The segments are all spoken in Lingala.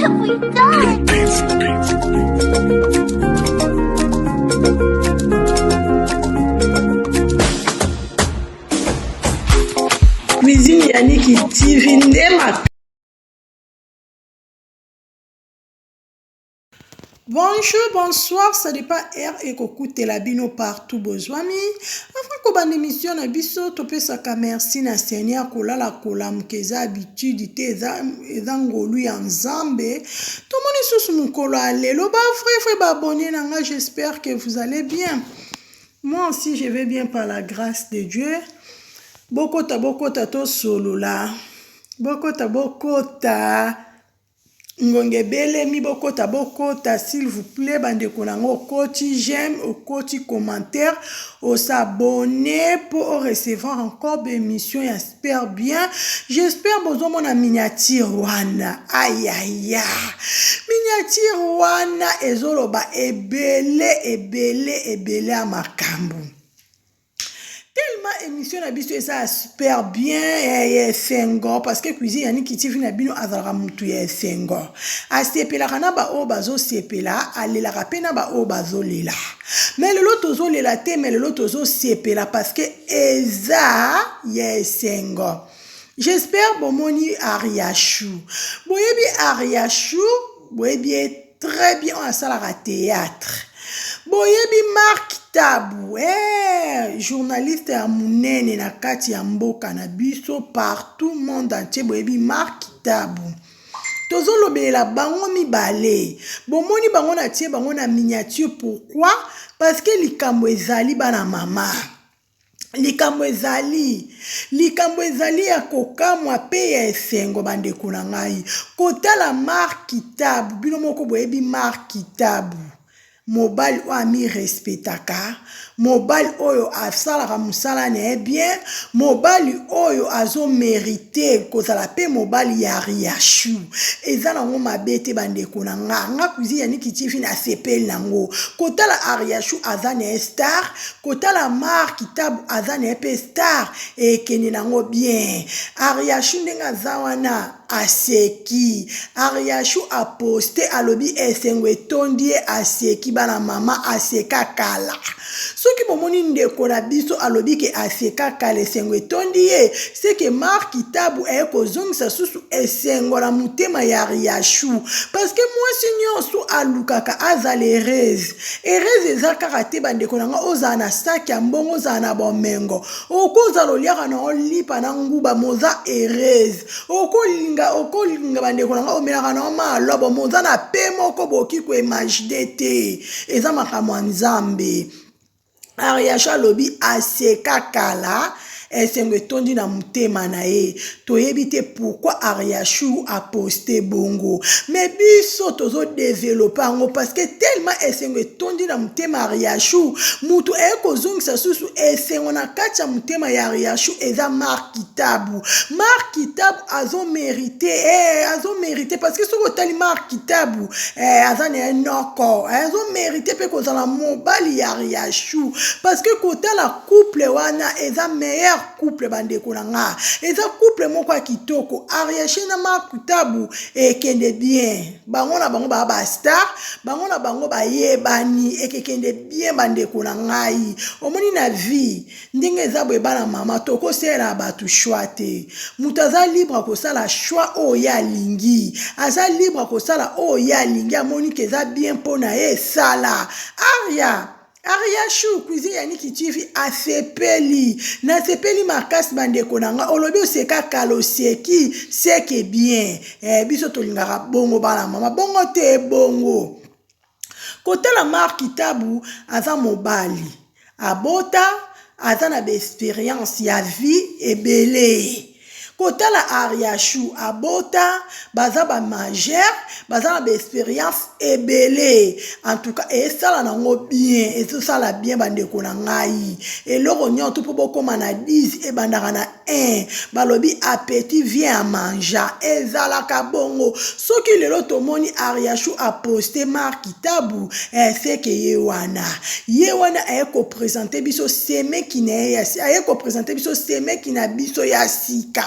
have we done? Cuisine Yannick TV nde Bonjour, bonsoir, ça dépend heure ekokutela bino partout bozwami. Avant kobanda émission na biso, topesaka merci na Seigneur kolala kolamuka eza habitude te eza, eza ngolu ya Nzambe. Tomoni susu mokolo ya lelo ba vrai vrai ba abonné na nga, j'espère que vous allez bien. Moi aussi je vais bien par la grâce de Dieu. Bokota bokota tosolola. Bokota bokota. Ngonga ebelemi bokota bokota s'il vous plait bandeko na nga okoti j'aime okoti commentaire osabonne mpo o recevoir encore ba émission ya super bien j'espère bozomona miniature wana ayaya miniature wana ezoloba ebele ebele ebele ya makambo tellement émission na biso eza super bien ya esengo parce que cuisine ya Niki TV na bino azalaka mutu ya esengo asepelaka na baoyo bazosepela alelaka mpe na baoyo bazolela me lelo tozolela te me lelo tozosepela parce que eza ya esengo j'espère bomoni ariachou boyebi ariachou boyebi ye Très bien oyo asalaka théâtre. Boyebi Marc Tabu eh, journaliste ya munene na kati ya mboka na biso partout monde entier boyebi Marc Tabu. Tozolobelela bango mibale. Bomoni bango na tie bango na miniature pourquoi? Parce que likambo ezali bana mama. Likambo ezali, likambo ezali ya kokamwa pe ya esengo bandeko na ngai kotala Marc Tabu, bino moko boyebi Marc Tabu, mobali oyo ami respectaka, mobali oyo asalaka mosala na ye bien, mobali oyo azo merite kozala pe mobali ya Ariachou. Eza nango mabe te bandeko na nga, nga cuisine ya Niki TV nasepeli nango kotala Ariachou aza na ye star Kotala Marc tabu aza naye pe star ekende nango bien Ariachou ndenge aza wana aseki Ariachou a poste alobi esengo etondi ye aseki bana mama aseka kala soki bomoni ndeko na biso alobi ke aseka kala esengo etondi ye seke Marc tabu aye kozongisa susu esengo na motema ya Ariachou parce que mwasi nyonso alukaka azala heureuse Heureuse eza kaka te bandeko na nga ozala na sac ya mbongo ozala na bomengo okozala oliaka na olipa na nguba moza heureuse okolinga okolinga bandeko na nga omelaka na malobo moza na pe moko boki ko imagine te eza makambo ya nzambe Ariasha alobi aseka kala esengo etondi na motema na ye toyebi te pourquoi Ariachou a poste bongo mais biso tozo developpe yango parce que tellement esengo etondi na motema Ariachou mutu aye kozongisa susu esengo na kati ya motema ya Ariachou eza Marc Kitabu Marc Kitabu azo merite eh, azo merite parce que soki otali Marc Kitabu eh, aza na ye noko eh, azo merite mpe kozala mobali ya Ariachou parce que kotala couple wana eza meilleur couple bandeko na nga eza couple moko ya kitoko Ariachou na Marc Kitabu ekende bien bango na bango baa ba star bango na bango bayebani ekekende bien bandeko na ngai omoni na vie Ndenge eza boye bana mama tokosalela batu choix te mutu aza libre kosala choix oyo ye alingi aza libre kosala oyo ye alingi amoni ke eza bien mpo na ye sala aria aria chou cuisine ya niki tv asepeli nasepeli makasi bandeko na nga olobi oseka kala oseki seke bien eh, biso tolingaka bongo bana mama bongo te bongo Kotala Marc Tabu aza mobali abota aza na ba experience ya vie ebele kotala Ariachou abota baza ba majeur baza na ba experience ebele en tout cas esala nango bien ezosala bien bandeko na ngai eloko nyonso mpo bokóma na 10 ebandaka na 1 balobi appetit vient à manger ezalaka bongo soki lelo tomoni ariachou aposte mark tabu eh, seke ye wana ye wana aye kopresente biso semeki na ye aye kopresente biso semeki na biso ya sika.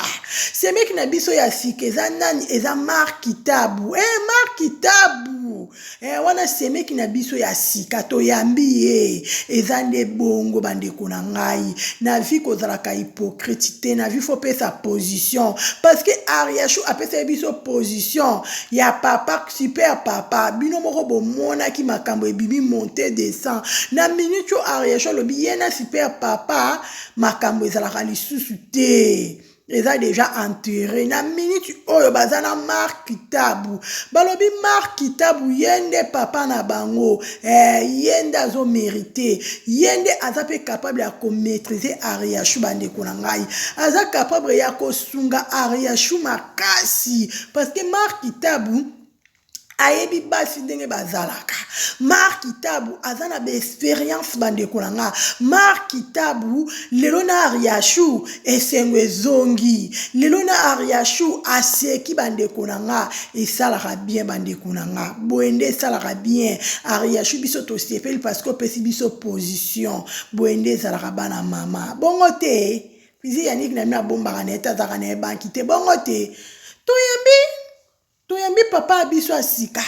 Semeki na biso ya sika eza nani? Eza Marc Tabu. Eh, Marc Tabu. Eh, wana semeki na biso ya sika toyambi ye. Eza nde bongo bandeko na ngai. Na vie kozalaka hypocrite te, na vie faut pesa position parce que Ariachou apesaki biso position ya papa super papa. Bino moko bomonaki makambo ebimi monte descend. Na minute oyo Ariachou alobi ye na super papa makambo ezalaka lisusu te eza deja enterre na minute oyo baza na Marc Tabu balobi Marc Tabu ye nde papa na bango eh, ye nde azo merite ye nde aza mpe capable ya komaîtrise Ariachou bandeko na ngai aza capable ya kosunga Ariachou makasi parce que Marc Tabu ayebi basi ndenge bazalaka. Marc Tabu aza na baexperience bandeko na nga. Marc Tabu lelo na Ariachou esengo ezongi, lelo na Ariachou aseki bandeko na nga, esalaka bien bandeko na nga, boye nde esalaka bien. Ariachou biso tosepeli parce que opesi biso position, boye nde ezalaka bana mama, bongo te cuisine Yannick na bino abombaka na ye te, azalaka na ye banki te, bongo te toyambi. Toyambi papa ya biso ya sika,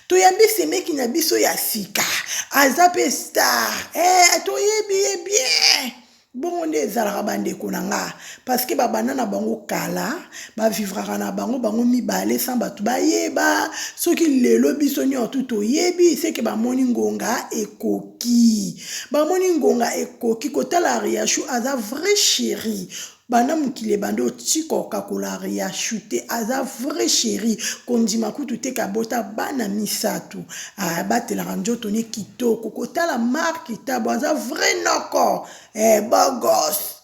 toyambi semeki na biso ya sika, aza pe star eh, toyebi ye bien. Bongo nde ezalaka bandeko na nga, parce que babanda na bango kala, bavivraka na bango bango mibale sans bato bayeba. Soki lelo biso nyonso toyebi, seke bamoni ngonga ekoki, bamoni ngonga ekoki. Kotala Ariachou aza vrai chéri Banda mokili ebanda otika okakola ariachou te aza vrai cherie kondima kutu te kabota bana misatu abatelaka nzoto ne kitoko kotala marc tabu aza vrai noko eh, bogos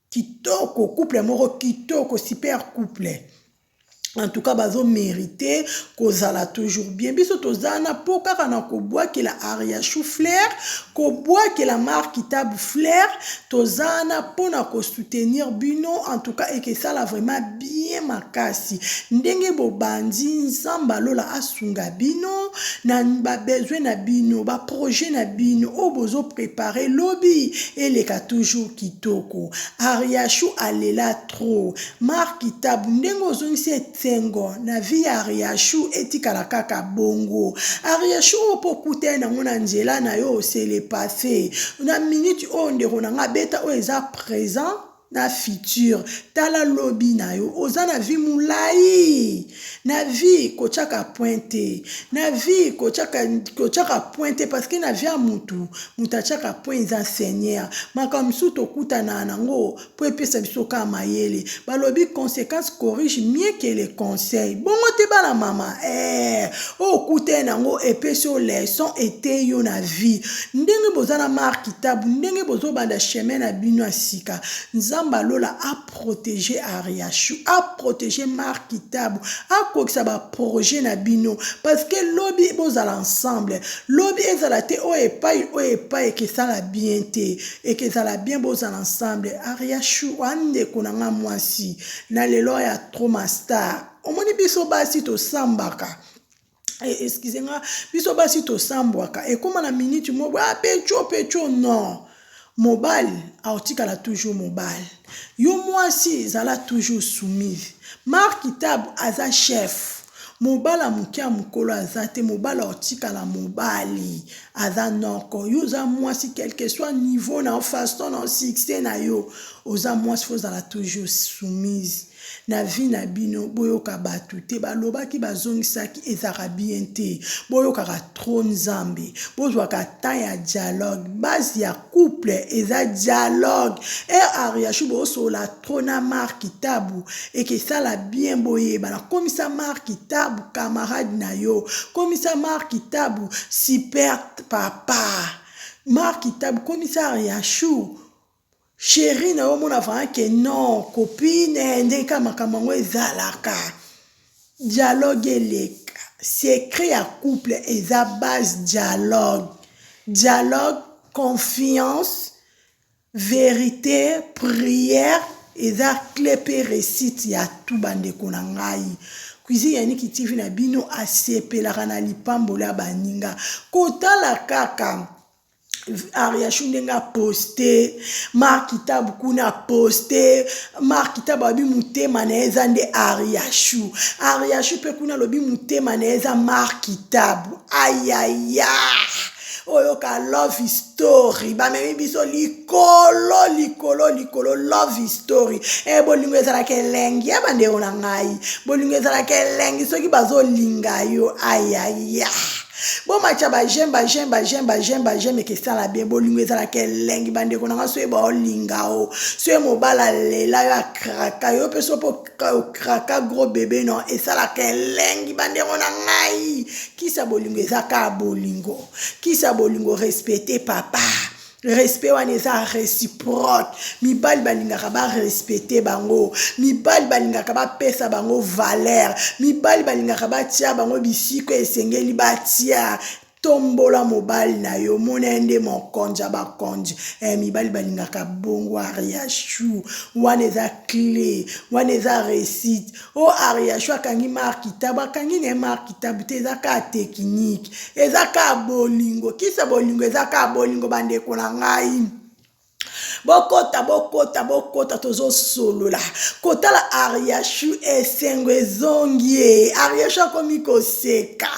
kitoko couple moko kitoko super couple En tout cas bazo merite kozala toujours bien biso toza na po kaka na kobwakela Ariachou fleur kobwakela Marc Tabu fleur toza na po na ko soutenir bino en tout cas ekesala vraiment bien makasi ndenge bobandi Nzambe alola asunga bino na ba besoin na bino ba projet na bino oyo bozo prepare lobi eleka toujours kitoko Ariachou alela trop Marc Tabu ndenge ozongisi esengo na vie ya Ariachou etikala kaka bongo. Ariachou oyo po okutani nango na nzela na yo c'est le passe. Na minute oyo ndeko na nga beta oyo eza present na futur. Tala lobi na yo oza na vie mulayi. Na vie kotiaka point te. Na vie kotiaka kotiaka point te parce que na vie ya mutu mutu atiaka point eza Seigneur. Makambo mosusu tokutanaka nango mpo epesa biso kaka mayele. Balobi consequence corrige mieux que le conseil. Bongo te bana mama eh, oyo okutani nango epesi yo leçon, eteyi yo na vie. Ndenge boza na Marc Tabu, ndenge bozobanda chemin na bino ya sika, Nzambe ya lola a proteger Ariachou, a proteger Marc Tabu, akokisa ba projet na bino parce que lobi bozala ensemble. Lobi ezala te oyo epai oyo epai ekesala bien te. Ekezala bien bozala ensemble ariachou oa ndeko na nga mwasi na lelo ya trop ma star omoni biso basi tosambaka eh, excuse nga biso basi tosambwaka ekoma na minute moko ah pecho pecho non mobali aotikala toujours mobali yo mwasi zala toujours soumise Marc Tabu aza chef mobala moke ya mokolo aza te mobali aotikala mobali aza noko yo oza mwasi quelque soit niveau na yo façon na yo succès na yo oza mwasi fo ozala toujours soumise na vie na bino boyoka bato te balobaki bazongisaki ezalaka bien te boyokaka trop nzambe bozwaka temps ya dialogue base ya couple eza dialogue e ariachou bosolola trop na marc tabu ekesala bien boyebana komisa marc tabu camarade na yo komisa marc tabu super papa marc tabu komisa ariachou chéri na yo omona vraiment ke non copine ndenge kaka makambo yango ezalaka dialogue eleka secret ya couple eza base dialogue dialogue confiance Verite, prière eza cle pe reussite ya tout ba ndeko na ngai. Cuisine ya Nicky TV na bino asepelaka na lipamboli ya baninga. Kotala kaka. Ariachou ndenge aposte Marc Tabu kuna aposte Marc Tabu alobi motema na ye eza nde Ariachou Ariachou mpe kuna alobi motema na ye eza Marc Tabu ayaya oyoka love story bamemi biso likolo likolo likolo love story e bolingo ezalaka elengi ya bandeko na ngai bolingo ezalaka elengi soki bazolinga yo ayaya bomatya bajeme bajeme bajeme bajeme bajeme ekesala bien bolingo ezalaka elengi bandeko na ngai soki baolinga o soki mobala alela yo akraka yo mpe so mpo okraka gros bebe no esalaka elengi bandeko na ngai kisa bolingo eza kaka bolingo kisa bolingo respecte papa respect wana eza reciproque mibali balingaka barespecte bango mibali balingaka bapesa bango valeur mibali balingaka batia bango bisika esengeli batia tombola mobali na yo mona ye nde mokonzi ya bakonzi eh, mibali balingaka bongo ariachou wana eza cle wana eza réussite o oh, ariachou akangi mark tabu akangi na ye mark tabu te eza kaka tekinike eza kaka bolingo kisa bolingo eza kaka bolingo bandeko na ngai Bokota bokota bokota tozosolola kotala Ariachou esengo ezongi ye Ariachou akomi koseka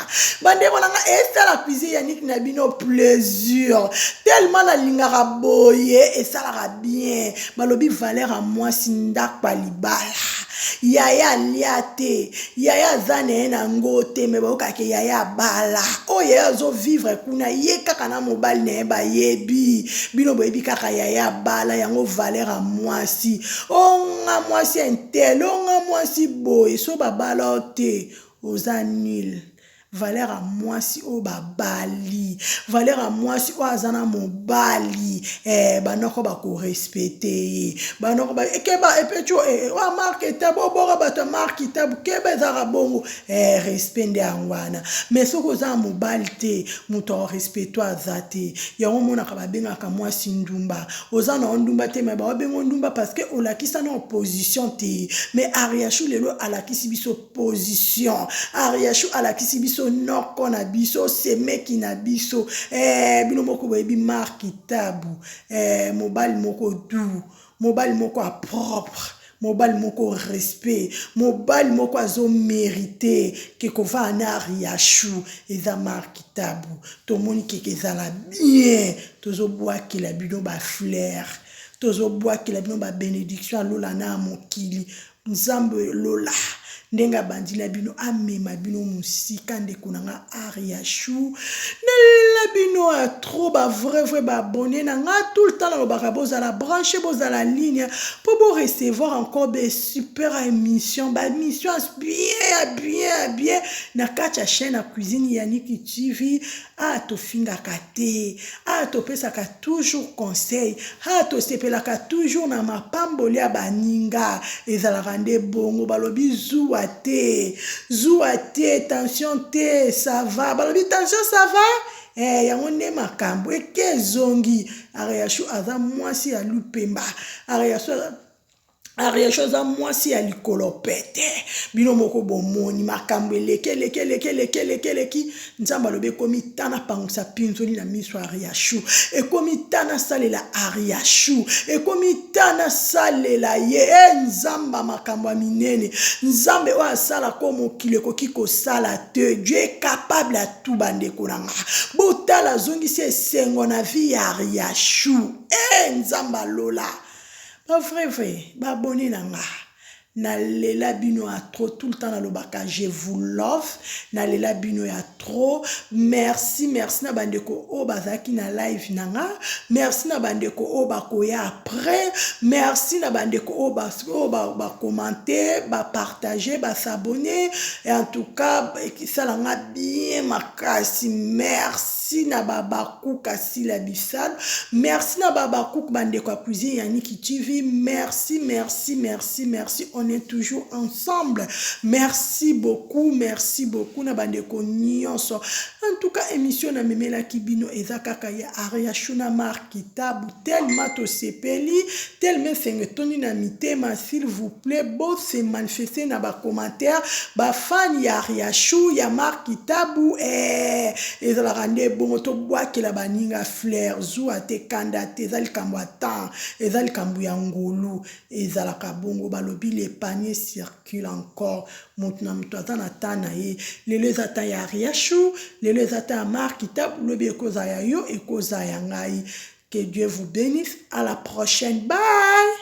bandeko na nga esala cuisine Yannick na bino plaisir tellement nalingaka boye esalaka bien balobi valeur ya mwasi ndako ya libala yaya alia te yaya aza na ye na ngo te me bayokaka yaya abala oyo yaya azo vivre kuna ye kaka na mobali na ye bayebi bino boyebi kaka yaya abala yango valeur ya mwasi onga mwasi intel onga mwasi boye so babala yo te oza nul Valeur ya mwasi oyo babali, valeur ya mwasi oyo aza na mobali eh, banoko bako respecte ye banoko ba eh, keba epecho eh, eh, oyo marke tabu obora bato ya marke tabu keba ezalaka bongo eh, respect nde yango wana mais soki oza na mobali te moto akorespecte aza te yango omonaka babengaka mwasi ndumba oza na yo ndumba te mais baobenga ndumba parce que olakisa na opposition te mais ariachou lelo alakisi biso position ariachou alakisi biso noko na biso semeki na biso eh, bino moko boyebi mark tabu eh, mobali moko doux mobali moko a propre mobali moko respect mobali moko azo merite ke kovaa na ariachou eza mark tabu tomoni keke ezala bien tozobwakela bino bafleur tozobwakela bino babenediction ya lola na ya mokili Nzambe lola ndenge abandi na bino amema bino mosika ndeko na nga Ariachou nalela bino ya trop ba vrai vrai ba abonné na nga tout le temps nalobaka bozala branche bozala ligne mpo bo recevoir encore be super émission ba émission bien ya bien ya bien na kati ya chaîne ya cuisine Yannick TV ah tofingaka te ah topesaka toujours conseil ah tosepelaka toujours na mapamboli ya baninga ezalaka nde bongo balobi zuwa te zuwa te tension te ça va balobi tension ça va eh, yango nde makambo eke ezongi ariashu aza mwasi ya lupemba ariashu Ariacho aza mwasi ya likolo pete bino moko bomoni makambo eleki eleki eleki eleki eleki eleki nzambe alobi ekomi ta napangusa pinzoli na miso ya ariachu ekomi ta nasalela ariachu ekomi ta nasalela ye e nzambe makambo ya minene nzambe oyo asala ko mokili ekoki kosala te dieu est capable ya tout bandeko na nga botala azongisi esengo na vie ya ariachu e nzambe alola Ba vrai vrai ba abonne na nga na lela bino ya trop tout le temps nalobaka je vous love na lela bino ya trop merci merci na bandeko oyo bazalaki na live na nga merci na bandeko oyo bakoya après merci na bandeko oyo bakommente ba bapartage basabonne en tout cas esala nga bien makasi merci Merci na ba Habacuc Asila Bisalu. Merci na ba Habacuc bandeko ya cuisine ya Niki TV. Merci, merci, merci, merci. On est toujours ensemble. Merci beaucoup, merci beaucoup na bandeko nyonso. En tout cas, émission na memelaki bino eza kaka ya Ariachou na Marc Tabu tellement tosepeli, tellement esengo etondi na mitema. S'il vous plaît, bo se manifester na ba commentaires, ba fans ya Ariachou, ya Marc Tabu eh ezalaka nde. bongo tobwakela baninga fleur. Zuwa te, kanda te, eza likambo ya temps, eza likambo ya ngolu. Ezalaka bongo, balobi le panier circule encore. Moto na moto aza na temps na ye. Lelo eza temps ya Ariachou, lelo eza temps ya Marc Tabu, lobi ekozala ya yo, ekozala ya ngai. Que Dieu vous bénisse. À la prochaine. Bye.